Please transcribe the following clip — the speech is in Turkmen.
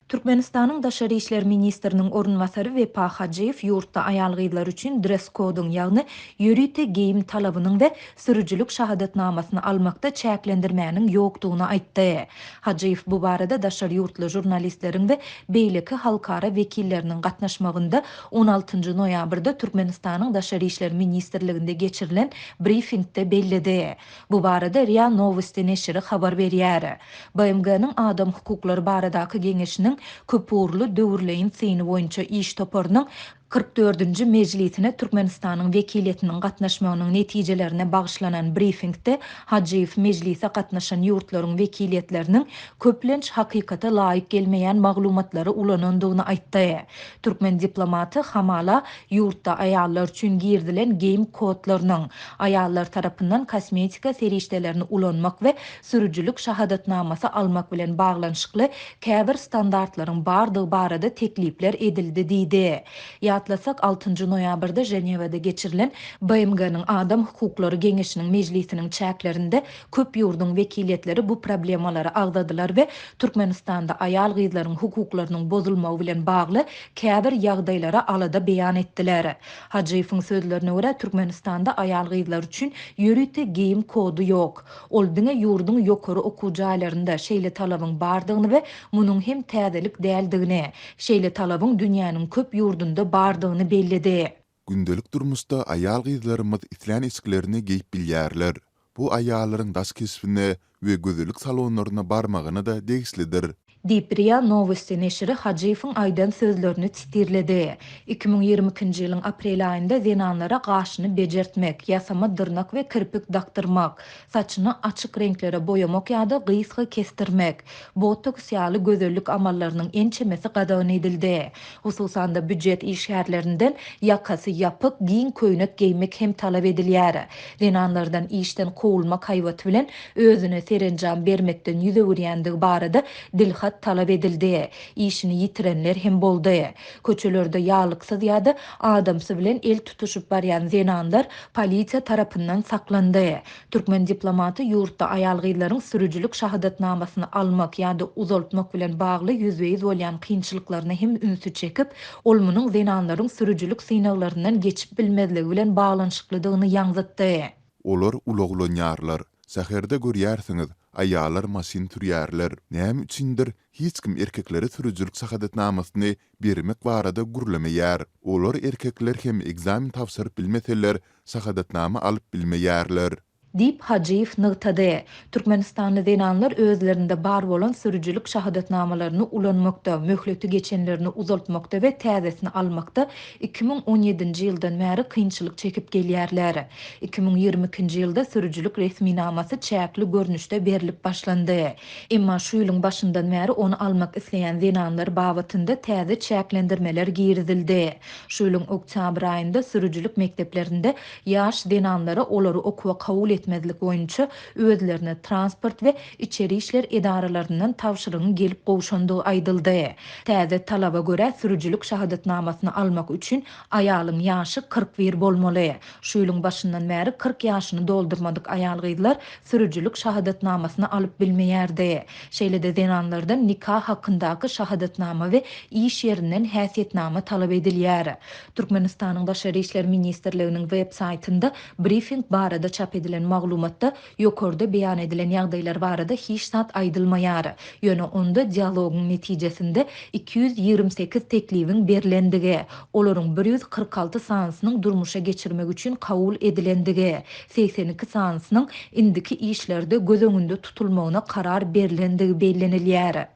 Türkmenistanyň Daşary işler ministriniň orunbasary Wepa Hajyýew ýurtda aýal-gyzlar üçin dress-koduň, ýagny ýörite geýim talabynyň we sürüjilik şahadatnamasyny almakda çäklendirmäniň ýokdugyny aýtdy. Hajyýew bu barada daşary ýurtly žurnalistleriň we beýleki halkara wekilleriniň gatnaşmagynda on altynjy noýabrda Türkmenistanyň Daşary işler ministrliginde geçirilen brifingde belledi. Bu barada RIA Nowosti neşiri habar berýär. BMG-niň Adam hukuklary baradaky geňeşiniň köpugurly döwürleýin syny boýunça iş toparynyň 44-nji mejlisine Türkmenistanyň wekiliýetiniň gatnaşmagynyň netijelerine bagyşlanan brifingde Hajyýew mejlise gatnaşan ýurtlaryň wekiliýetleriniň köplenç hakykata laýyk gelmeýän maglumatlary ulanandygyny aýtdy. Türkmen diplomaty hamala ýurtda aýallar üçin girizilen geýim kodlarynyň, aýallar tarapyndan kosmetika serişdelerini ulanmak we sürüjilik şahadatnamasy almak bilen baglanyşykly käbir standartlaryň bardygy barada teklipler edildi diýdi. Ýatlasak, altynjy noýabrda Ženewada geçirilen BMG-niň Adam hukuklary geňeşiniň mejlisiniň çäklerinde köp ýurduň wekiliýetleri bu problemalary agzadylar we Türkmenistanda aýal-gyzlaryň hukuklarynyň bozulmagy bilen bagly käbir ýagdaýlara alada beýan etdiler. Hajyýewiň sözlerine görä, Türkmenistanda aýal-gyzlar üçin ýörite geýim kody ýok. Ol diňe ýurduň ýokary okuw jaýlarynda şeýle talabyň bardygyny we munuň hem täzelik däldigini, şeýle talabyň dünýäniň köp ýurdunda bardygyny belledi. Gündelik durmuşda aýal-gyzlarymyz islän eşiklerini geýip bilýärler. Bu aýallaryň daş keşbine we gözellik salonlaryna barmagyna-da degişlidir. Diýip, RIA Nowosti neşiri Hajyýewiň aýdan sözlerini sitirledi. 2022-nji ýylyň aprel aýynda zenanlara gaşyny bejertmek, ýasama dyrnak we kirpik dakdyrmak, saçyny açyk reňklere boýamak ýa-da gysga kesdirmek, botoks ýaly gözellik amallarynyň ençemesi gadagan edildi. Hususan-da, býujet işgärlerinden ýakasy ýapyk, giň köýnek geýmek hem talap edilýär. Zenanlardan işden kowulmak haýbaty bilen özüne serenjam bermekden ýüz öwürýändigi barada dilhat talap edildi. Işini ýitirenler hem boldy. Köçelerde ýalyksyz ýa-da adamsy bilen el tutuşyp barýan zenanlar polisiýa tarapyndan saklandy. Türkmen diplomaty ýurtda aýal-gyzlaryň sürüjilik şahadatnamasyny almak ýa-da uzaltmak bilen bagly ýüzbe-ýüz bolýan kynçylyklaryna hem ünsi çekip, ol munuň zenanlaryň sürüjilik synaglaryndan geçip bilmezligi bilen baglanyşyklydygyny ýaňzytdy. Olar ulag ulanýarlar. Şäherde görýärsiňiz, aýallar maşyn sürýärler. Näme üçindir, hiç kim erkeklere sürüjilik şahadatnamasyny bermek barada gürlemeýär. Olar erkekler hem ekzamen tabşyryp bilmeseler, şahadatnama alyp bilmeýärler. Diýip, Hajyýew nygtady. Türkmenistanly zenanlar özlerinde bar bolan sürüjilik şahadatnamalaryny ulanmakda, möhleti geçenlerini uzaltmakda we täzesini almakda 2017-nji ýyldan bäri kynçylyk çekip gelýärler. 2022-nji ýylda sürüjilik resminamasy çäkli görnüşde berlip başlandy. Emma şu ýylyň başyndan bäri ony almak isleýän zenanlar babatynda täze çäklendirmeler girizildi. Şu ýylyň oktýabr aýynda sürüjilik mekdeplerinde ýaş zenanlara olary okuwa kabul etmezlik boýunça özlerine transport we içeri işler edaralaryndan tabşyrygyň gelip gowşandygy aýdyldy. Täze talaba görä, sürüjilik şahadatnamasyny almak üçin aýalyň ýaşy 41 bolmaly. Şu ýylyň başyndan bäri 40 ýaşyny doldurmadyk aýal-gyzlar sürüjilik şahadatnamasyny alyp bilmeýärdi. Şeýle-de zenanlardan nika hakyndaky şahadatnama we iş ýerinden häsiýetnama talap edilýär. Türkmenistanyň Daşary işler ministrliginiň web saýtynda brifing barada çap edilen maglumatda ýokarda beýan edilen ýagdaýlar barada hiç zat aýdylmaýar. Ýöne onda dialogyň netijesinde 228 teklibiň berlendigi, olaryň 146 sanysynyň durmuşa geçirmek üçin kabul edilendigi, 82 sanysynyň indiki işlerde göz öňünde tutulmagyna karar berlendigi bellenilýär.